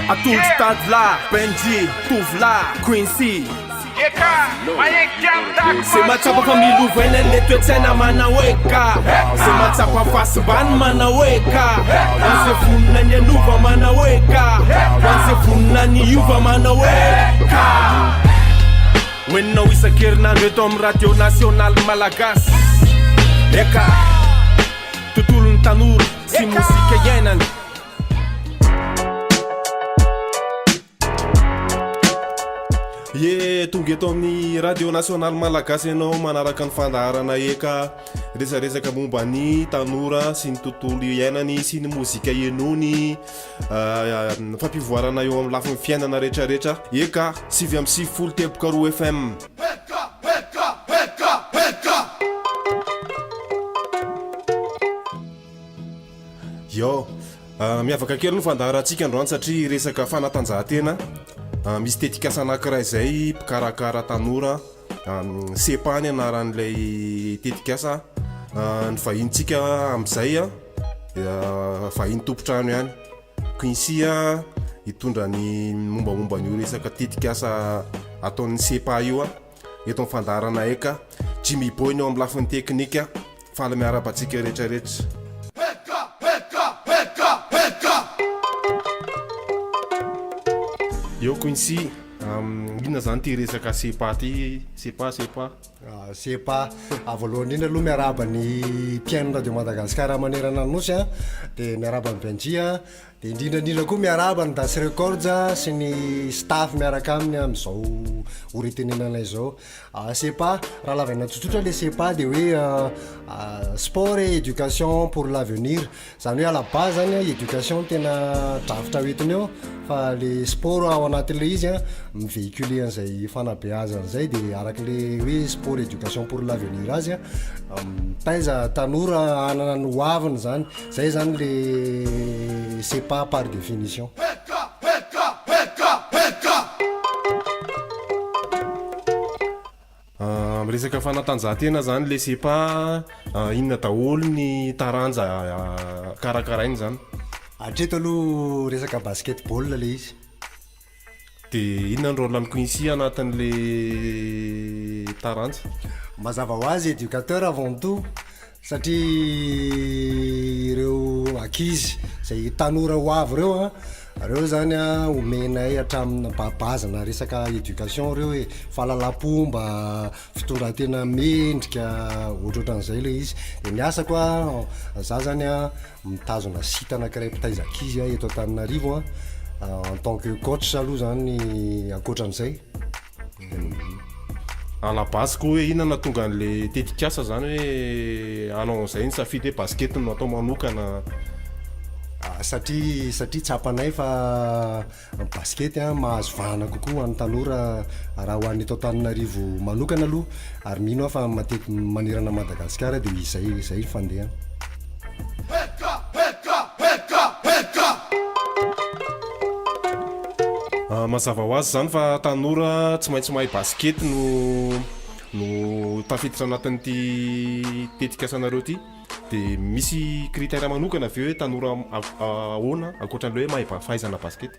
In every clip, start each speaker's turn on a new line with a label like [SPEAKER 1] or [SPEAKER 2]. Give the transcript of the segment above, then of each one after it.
[SPEAKER 1] Atolotry Tadla, Benji, Tovolahy, Quincy. Zay mahatsapa fa milovaina le toetsaina manao hoe ka. Zay mahatsapa fahasimbany manao hoe ka. Ho an'izay vonona ny hanova manao hoe ka. Ho an'izay vonona ny hiova manao hoe ka. Hoenonao isan-kerinandro eto amin'ny Radio Nasionaly Malagasy. Eka. Tontolon'ny tanora sy mozika iainany.
[SPEAKER 2] Ye, tonga eto amin'ny Radio Nasionaly Malagasy ianao manaraka ny fandaharana eka resaresaka momba ny tanora sy ny tontolo iainany sy ny mozika henony ah, fampivoarana eo amin'ny lafiny fiainana rehetrarehetra. Eka, 99.2 FM. Yo, miavaka kely ny fandaharantsika androany satria resaka fanatanjahantena. Misy tetikasa anankiray izay mpikarakara tanora, SEPA ny anaran'ilay tetikasa. Ny vahinintsika amin'izay vahiny tompon-trano ihany. Quincy hitondra ny mombamomba an'io resaka tetikasa ataon'ny SEPA io eto amin'ny fandaharana Eka. Jimmy Boy ny eo amin'ny lafiny teknika. Faly miarahaba antsika rehetra rehetra. Eo Quincy, inona zany ty resaka SEPA ty? SEPA, SEPA.
[SPEAKER 3] SEPA, voalohany indrindra aloha miarahaba ny mpihaino Radio Madagascar manerana ny Nosy a, dia miarahaba an'i Benji a, dia indrindra indrindra koa miarahaba ny Dasy Records sy ny staff miaraka aminy amin'izao ora itenenana izao. SEPA, raha lavaina tsotsotra le SEPA dia hoe sport et éducation pour l'avenir, zany hoe à la base zany a éducation no tena drafitra hoentiny eo fa le sport ao anatin'le izy a mi-véhiculer an'izay fanabeazana zay de arak'le hoe sport éducation pour l'avenir azy a mitaiza tanora hanana ny ho aviny zany, zay zany le SEPA par définition.
[SPEAKER 2] Miresaka fanatanjahantena zany le SEPA, inona daholo ny taranja karakarainy zany?
[SPEAKER 3] Hatreto aloha resaka basket ball le izy.
[SPEAKER 2] De inona ny rôle an'i Quincy anatin'le taranja?
[SPEAKER 3] Mazava ho azy éducateur avant tout satria ireo ankizy zay tanora ho avy ireo an, reo zany an omenay hatramin'ny ba- base-na resaka éducation reo e, fahalalam-pomba, fitondran-tena mendrika, ohatrohatran'izay le izy, de ny asako an, za zany an mitazona site anakiray mpitaiza ankizy aho eto Antananarivo an, en tant que coach aloha zany ankoatran'izay.
[SPEAKER 2] À la base koa hoe inona no nahatonga an'le tetikasa zany hoe hanao an'izay ny safidy hoe basket no atao manokana?
[SPEAKER 3] Satria satria tsapanay fa ny basket an mahazo vahana kokoa ho an'ny tanora raha ho an'ny eto Antananarivo manokana aloha ary mino aho fa mateti- manerana an'i Madagasikara dia izay izay ny fandehany.
[SPEAKER 2] Mazava ho azy izany fa tanora tsy maintsy mahay basikety no no tafiditra anatin'ity tetikasanareo ity. Dia misy critère manokana ve hoe tanora ahoana ankoatran'ilay hoe mahay fahaizana basikety?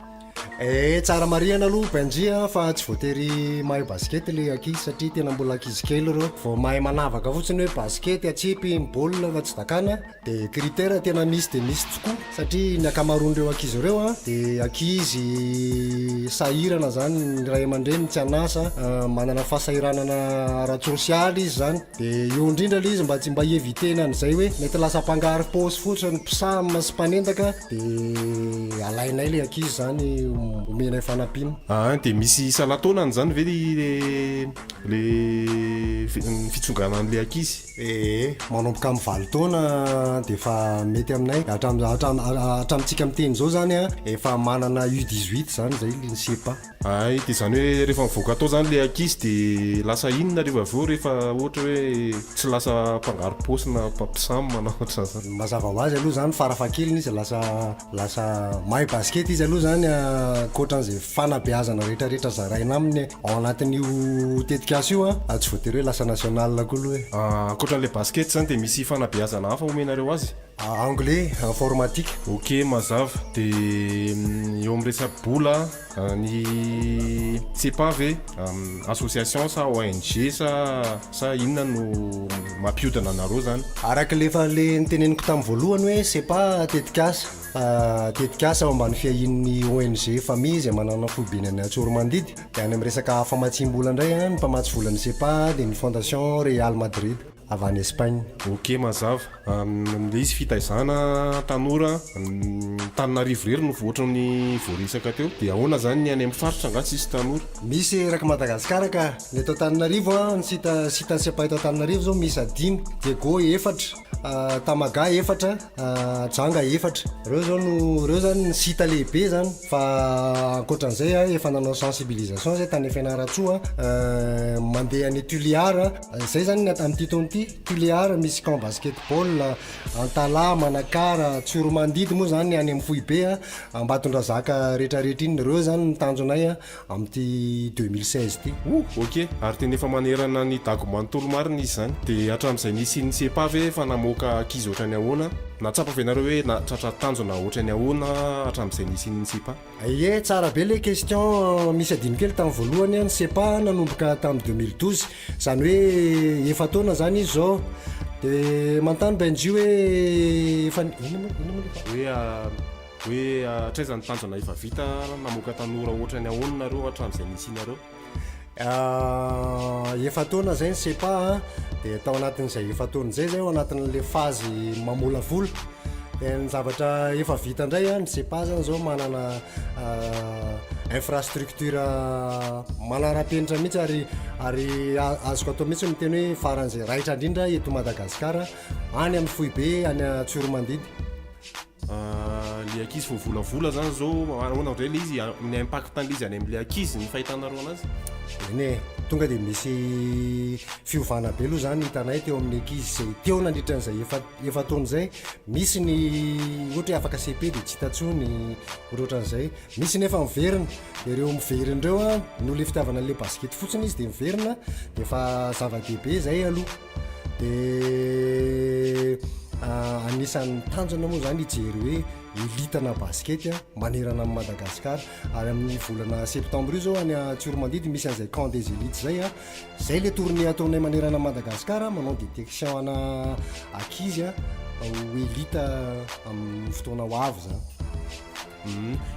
[SPEAKER 3] Eh, tsara marihana aloha Benji a, fa tsy voatery mahay basikety le ankizy satria tena mbola ankizy kely ireo. Vao mahay manavaka fotsiny hoe basikety atsipy ny baolina fa tsy dakana. Dia critère tena misy dia misy tokoa satria ny ankamaroan'ireo ankizy ireo a dia ankizy sahirana zany ny ray aman-dreniny tsy an'asa, manana fahasahiranana ara-tsosialy izy zany, dia eo indrindra ilay izy mba tsy mba hi-eviter-na an'izay hoe mety lasa mpangaro paosy fotsiny, mpisam sy mpanendaka dia alainay ilay ankizy zany omenay fanampiana.
[SPEAKER 2] Aa dia misy salan-taonany zany ve le le ny fitsongana an'ilay ankizy?
[SPEAKER 3] Ee, manomboka amin'ny valo taona dia efa mety aminay, hatram- hatram- hatramintsika miteny izao zany an, efa manana U 18 zany zay ny cepa.
[SPEAKER 2] Hay, dia izany hoe rehefa mivoaka tao zany ilay ankizy dia lasa inona rehefa avy eo rehefa ohatra hoe tsy lasa mpangaro-paosy na mpampisam na ohatran'izany?
[SPEAKER 3] Mazava ho azy aloha zany farafahakeliny izy lasa Lasa mahay basket izy aloha zany ankoatran'izay fanabeazana rehetrarehetra zaraina aminy ao anatin'io tetikasa io a, tsy voatery hoe lasa national koa aloha e.
[SPEAKER 2] Ankoatran'ilay basket zany dia misy fanabeazana hafa omenareo azy?
[SPEAKER 3] Anglais, informatique.
[SPEAKER 2] Ok, mazava. Dia eo amin'ny resa-bola, ny SEPA ve association sa ONG sa sa inona no mampiodina anareo zany?
[SPEAKER 3] Araka le efa le noteneniko tamin'ny voalohany hoe SEPA tetikasa, tetikasa ao ambany fiahian'ny ONG Famille izay manana foibeny any Antsoromandidy. Dia any amin'ny resaka famatsiam-bola indray, ny mpamatsy vola ny SEPA dia ny Fondation Real Madrid. Avy any Espagne.
[SPEAKER 2] Ok mazava. Ilay izy fitaizana tanora Antananarivo irery no ohatran'ny voaresaka teo. Dia ahoana izany ny any amin'ny faritra angaha tsisy tanora?
[SPEAKER 3] Misy erak'i Madagasikara ka. Ny eto Antananarivo an, ny site site an'ny Sepa eto Antananarivo izao miisa dimy, Diego efatra, Tamaga efatra, Janga efatra. Ireo izao no ireo izany ny site lehibe izany fa ankoatran'izay an, efa nanao sensibilisation izay tany Fianarantsoa, mandeha any Tuléar. Zay zany ny amin'ity taona ity, Tuléar misy camp basketball, Antalaha, Manakara, Tsiromandidy moa zany any amin'ny foibe, Ambatondrazaka retraretra iny, ireo zany ny tanjonay amin'ity 2016 ity.
[SPEAKER 2] Ouh ok, ary tena efa manerana ny Dago manontolo marina izy izany. Dia hatramin'izay nisian'ny SEPA ve efa namoaka ankizy ohatran'ny ahoana? Nahatsapa ve nareo hoe nahatratra tanjona ohatran'ny ahoana hatramin'izay nisian'ny SEPA?
[SPEAKER 3] Ie, tsara be le question, misy adino kely tamin'ny voalohany an, ny SEPA nanomboka tamin'ny 2012, zany hoe efa-taona zany izy zao, de manontany Benji hoe efa inona moa inona moa le
[SPEAKER 2] Hoe hoe hatraiza ny tanjona efa vita, namoaka tanora ohatran'ny ahoana nareo hatramin'izay nisianareo?
[SPEAKER 3] Efa-taona zay ny SEPA an, dia tao anatin'izay efa-taona izay zay ao anatin'le phase mamolavola, dia ny zavatra efa vita indray an, ny SEPA zany zao manana infrastructure manara-penitra mihitsy ary ary azoko atao mihitsy ny miteny hoe faran'izay raitra indrindra eto Madagasikara any amin'ny foibe any Tsiroamandidy.
[SPEAKER 2] Le ankizy voavolavola zany zao ahoana ndray le izy ny impact an'le izy any am'le ankizy ny fahitanareo anazy?
[SPEAKER 3] Eny e, tonga dia misy fiovana be aloha zany hitanay teo amin'ny ankizy izay teo nandritra an'izay efa efa-taona izay, misy ny ohatra hoe afaka cepe dia tsy hita intsony ohatrohatran'izay, misy nefa miverina, dia ireo miverina ireo an, noho le fitiavana an'le basket fotsiny izy dia miverina dia efa zava-dehibe izay aloha. Dia anisan'ny tanjona moa zany hijery hoe elite-na basket manerana an'i Madagasikara. Ary amin'ny volana septembre io zao any Tsiroamandidy misy an'izay camp des élites zay a. Zay le tournée ataonay manerana an'i Madagasikara, manao détection ana ankizy ho elite amin'ny fotoana ho avy zany.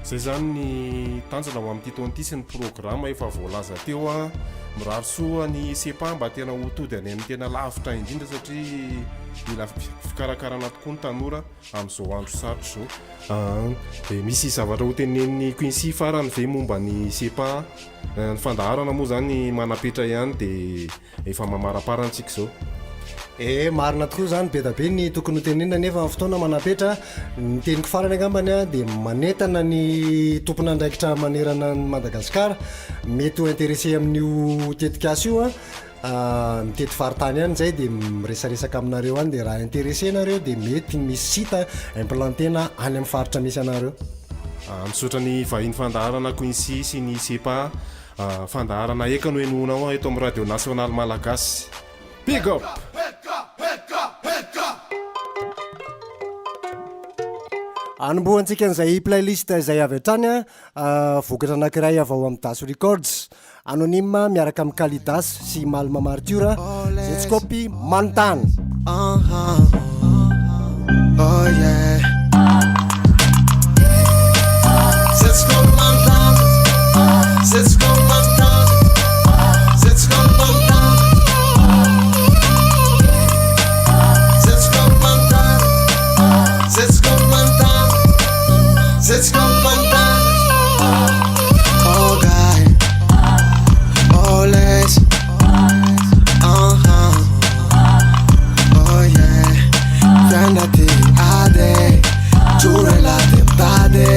[SPEAKER 2] Zay zany ny tanjona ho amin'ity taona ity sy ny programa efa voalaza teo a. Mirary soa ny SEPA mba tena ho tody any amin'ny tena lavitra indrindra satria mila fikarakarana tokoa ny tanora amin'izao andro sarotra izao. Aa dia misy zavatra ho tenenin'i Quincy farany ve momba ny SEPA? Ny fandaharana moa zany manapetra ihany dia Efa mamaraparana tsika izao.
[SPEAKER 3] Eh marina tokoa izany, be da be ny tokony ho tenenina nefa ny fotoana manapetra, ny teniko farany angambany an dia manentana ny tompon'andraikitra manerana an'i Madagasikara mety ho intéressé amin'io tetikasa io an, mitety faritany any izay dia miresaresaka aminareo any dia raha intéressé nareo dia mety misy site implantena any amin'ny faritra misy anareo.
[SPEAKER 2] Misaotra ny vahiny fandaharana Quincy sy ny SEPA. Fandaharana eka no henoinao eto amin'ny Radio Nasionaly Malagasy. Big up!
[SPEAKER 3] Anombohantsika an'izay playlist izay avy hatrany an, vokatra anankiray avy ao amin'ny Daso Records, Anonyme miaraka amin'i Kalidas sy Malma Martyr, Zetsikopy manontany.
[SPEAKER 4] Oh yeah. Zetsikopy manontany. Zetsikopy manontany. Zetsikopy manontany. Zetsikopy manontany. Zetsikopy manontany. Zetsikopy manontany. Oh God. Oh les. Uh-huh. Oh yeah. Fiainana ty ady Jorela de mitady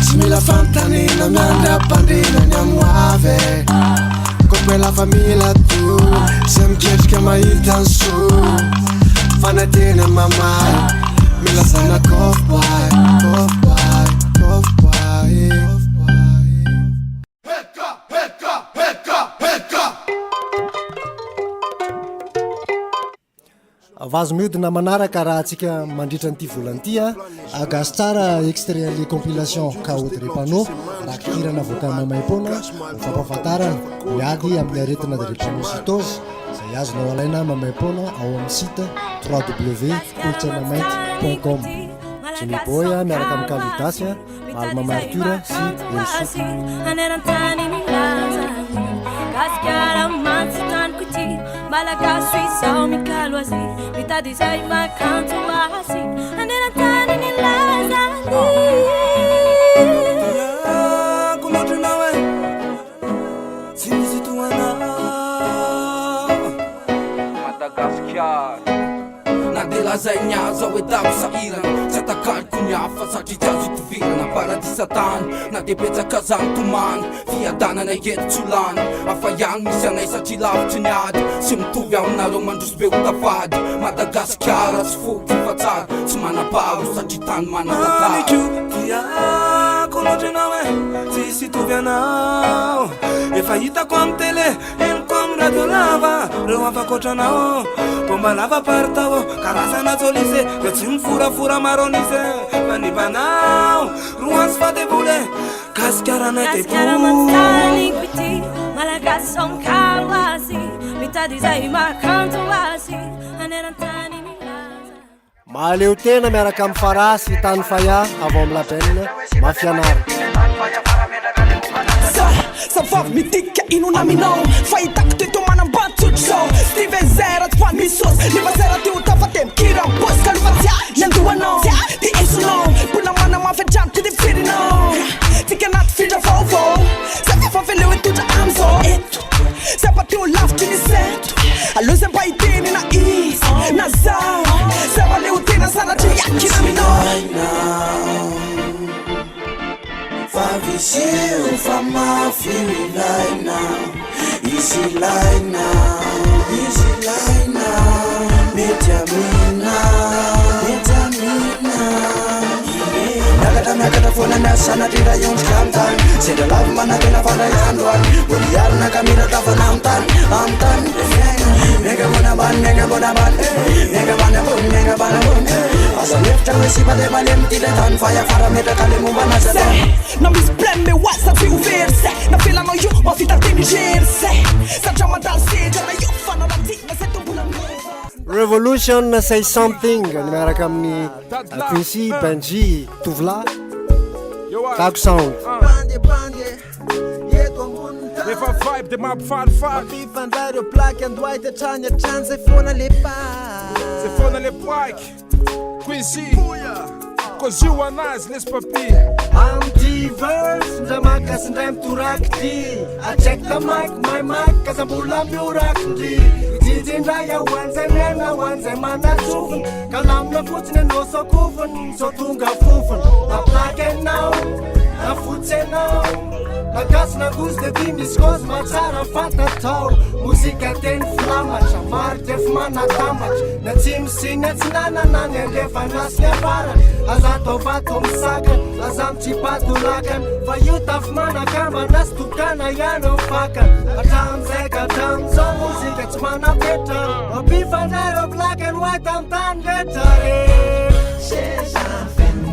[SPEAKER 4] Tsy mila fanontaniana miandry ampandrina ny amin'ny hoavy Kopela fa mila to Zay miketrika mahita ny soa Fanantena mamaly Mila zana cowboy Cowboy, cowboy.
[SPEAKER 3] Vazo miodina manaraka arahantsika mandritra an'ity volana ity a. Gasy tsara extrait an'le compilation Chaos Drepano, rakikira navoaka maimaimpoana ho fampahafantarana ny ady amin'ny aretina drépanocytose izay azonao alaina maimaimpoana ao amin'ny site www.kolontsainamainty point com. Jimmy Boy miaraka amin'i Kalidas, Alma Martyr sy Helisoa.
[SPEAKER 5] Haneran-tany milaza Gasikara mantsy taniko ity Malagasy izao mikalo azy Mitady izay makanto azy Haneran-tany milaza
[SPEAKER 4] Tiako loatra ianao e Tsy misy toa anao
[SPEAKER 6] Madagasikara. Na dia lazainy aza hoe dago sahirana Tsy atakaloko ny hafa satria tsy azo itovirana Paradisa tany na dia betsaka aza ny tomany Fiadanana eto tsy ho lany Hafa ihany misy anay satria lavitry ny ady Tsy mitovy aminareo mandroso be ho tafady Madagasikara tsy foko fa tsara Tsy manam-paharoa satria tany manan-tantara
[SPEAKER 4] Mamiko tiako loatra ianao e Tsisy hitovy anao Efa hitako amin'ny tele Henoko amin'ny radio lava reo hafa ankoatranao Bomba lava paritao karazana jolise Reo tsy miforafora maro an'isa Fa ny mpanao roa sy fadevoly e Gasikara anay
[SPEAKER 5] Gasikara mantsy taniko ity Malagasy izao mikalo azy Mitady izay mahakanto azy Haneran-tany milaza
[SPEAKER 3] Mahaleo tena miaraka amin'i Farah sy Tany Faya avy ao amin'ny label Mafianara.
[SPEAKER 7] Za za vavy midika inona aminao Fahitako teto manambady tsotr'izao Steven zay raha tsy fa misy saosy Nefa zay raha te ho tafa de mikira am paosy Kalofa tsy ahy ny andohanao Tsy ahy ty esonao Mbola manamafy hatrany ty de firinao Tsika anaty findra vaovao Za efa veleo etotra amizao Eto Za mba te ho lavitry ny sento Aleo zay mba hiteny na izy na zaho Zay mba leo tena sanatria hiankina aminao
[SPEAKER 4] Fa visio fa mafy io ilaina Izy ilaina, izy ilaina Mety amina, mety amina Miakatra miakatra foana ny asa sanatria raha hiondrika amin'ny tany Sendra lavo manantena fa indray andro any Mbola hiarina ka mila tafana amin'ny tany, amin'ny tany Miainga ambony ambany, miainga ambony ambany Miainga ambany ambony, miainga ambany ambony Aza mihevitra hoe sipa dia malemy ity ilay tany Fa hiafara metraka le momba anazy
[SPEAKER 7] Zay
[SPEAKER 4] atao
[SPEAKER 7] na misy blème ho azy tsy ho very Zay navelanao io mahavita teny irery Zay zatra mandalo sedra na io fanao na tiana Zay toa mbola miova
[SPEAKER 3] Revolution Say Something ny miaraka amin'ny Quincy, Benji, Tovolahy, Dago Sound.
[SPEAKER 1] Rehefa vibe de mampifalifaly.
[SPEAKER 4] Mampifandray ireo plaque andohahitra hatrany hatrany zay foana le paky.
[SPEAKER 1] Zay foana le paky. Quincy. Cause you anazy lesy papi.
[SPEAKER 3] Amty verse ndray maka sy ndray mitoraky ty I check the mic, my mic aza mbola mioraky ndry Ijijy indray aho ho an'izay miaina ho an'izay manatsofina Ka lamina fotsiny ianao sao kofona sao tonga fofona Na black ianao na fotsy ianao Na gasy na gozy dia ty misy cause mahatsara fantatrao Mozika teny filamatra marika efa manatambatra Ny atsimo sy ny atsinanana ny andrefana sy ny avaratra Aza atao vato misakana aza mitsipa-tolakana Fa io tafo manakambana sy tokana ihany ny fakana Hatramin'izay ka hatramin'izao mozika tsy manam-petra Mampifandray ireo black and white amin'ny tany rehetra re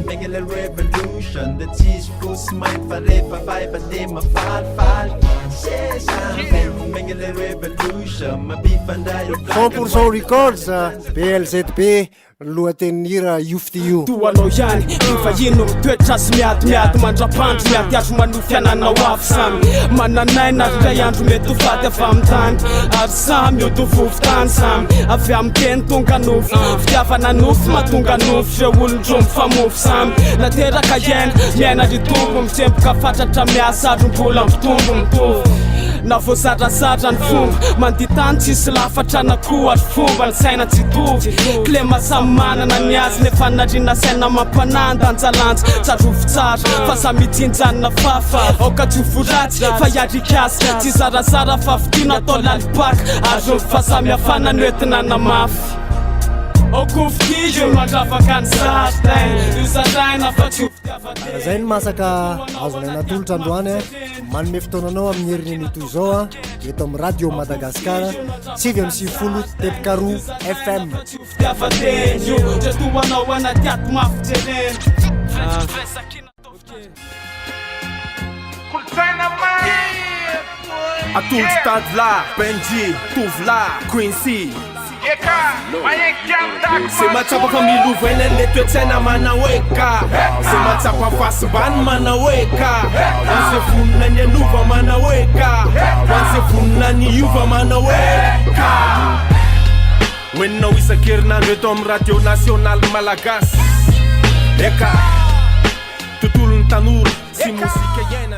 [SPEAKER 8] Make a little revolution The tsisy fotsy mainty fa rehefa vibe de mafalifaly Make a little revolution Mampifandray ireo black and
[SPEAKER 3] 100% Records, BLZB, ny lohatenin'ny hira io fitia io.
[SPEAKER 9] Toa anao ihany ny vahiny no mitoetra sy miady miady mandra-pandry miady azo manohy fiainana ho avy samy manan'aina ary indray andro mety ho faty avy amin'ny tany ary samy ho vovon-tany samy avy amin'ny teny tonga nofo fitiavana nofy mahatonga nofy ireo olon-droa mifamofo samy nateraka hiaina miaina ry tompo mitsemboka fatratra miasa ary mbola mitombo mitovy na voazarazara ny fomba mandia tany tsisy lafatra na koa ary fomba ny saina tsy hitovy Kilema samy manana ny azy nefa nariana saina mampanahy ndanjalanja tsarovy tsara fa samy hitsinjanina fafa aoka tsy ho fo ratsy fa hiarikasa tsy zarazara fa fitia natao lalim-paka ary ny fahasamihafana no entina namafy. Ao ko fitia io mandrafaka ny zaridaina Io zaraina fa tsy ho fitiavan-tena
[SPEAKER 3] Izay ny masaka azonay natolotra androany a. Manome fotoana anao amin'ny heriny anio toy izao a, eto amin'ny Radio Madagascar 99.2 FM.
[SPEAKER 9] Fitiavan-tena io Ndre toa anao anaty ato mafy jerena.
[SPEAKER 1] Atolotry Tadla, Benji, Tovolahy, Quincy. Zay mahatsapa fa milovaina le toe-tsaina manao hoe ka. Zay mahatsapa fahasimbany manao hoe ka. Ho an'izay vonona ny hanova manao hoe ka. Ho an'izay vonona ny hiova manao hoe ka. Hoenonao isan-kerinandro eto amin'ny Radio Nasionaly Malagasy. Eka. Tontolon'ny tanora sy mozika iainana.